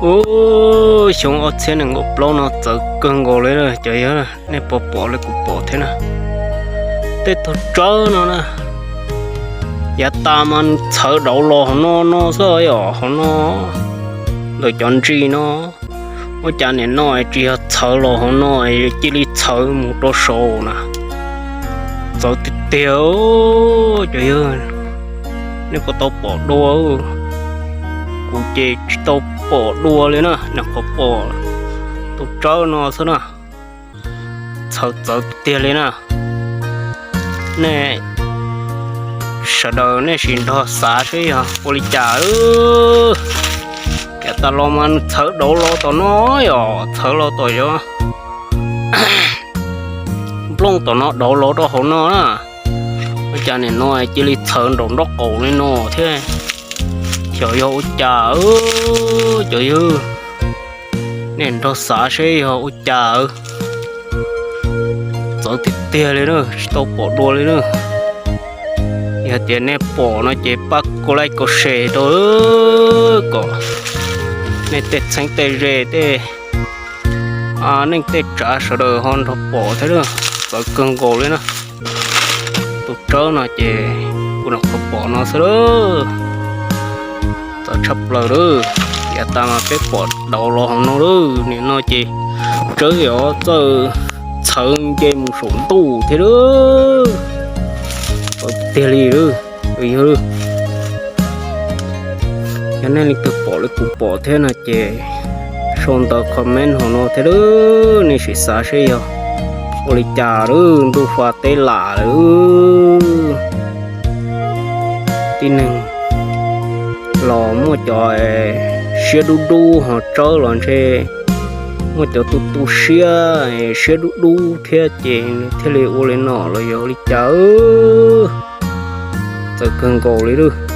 Ub, xyoo ob txhiab nees nkaum plaub no txawv kawg nkaus li na cov yawg, nej puas pom li kuv pom thiab na? Tej tug tsawb no na, yav tas mas txhawv dauv los hauv no no xwb os, hauv no ntawm cov ntsis no. Ua cas nim no tsis yog txhawv los hauv no, cia li txhawv mus rau saud na. Txawv tiag tiag cov yawg, nej puas tau pom dua? Kuv ces tsis tau pom dua li na, nyuam qhuav pom tus tsawb no xwb na. Txhawv txawv tiag tiag li na. Nej sawv daws nej sim nrog xav seb yog ua li cas. Yav tas los mas txhawv dauv los tom no, yog txhawv los tom yov nplooj tom no dauv los rau hauv no na. Ua cas nim no cia li txhawv nraum nraub qaum li no thiab, xyov yog ua cas cov yawg. Nej nrog xav seb yog ua cas. Txawv tiag tiag li na, tsis tau pom dua li na. Yog tias nej pom no ces pab kuv like kuv share rau kom nej tej txheeb tej ze tej neej tej tsav sawv daws ho nrog pom thiab. Txawv kawg nkaus li na. Tus tsawb no ces kuv nyuam qhuav pom no xwb lawm. Txawv tshaj plaws lawm. Yav tas mas peb pom dauv los hauv no lawm, nim no ces tsawb yov txawj txhawv nce mus saum ntuj thiab lawm. Txawv tiag li lawm. Yog nej leej twg pom li kuv pom thiab no ces sau ntawv comment hauv no thiab lawm, nej sim xav seb yog ua li cas lawm. Ntuj fa teb lam lawm. Tib neeg los muaj cov siab dub dub, ho tsawb los ntshe muaj cov tu tu siab, siab dub dub thiab ces nws thiaj li ua li no los yog ua li cas. Txawv kawg nkaus li lawm.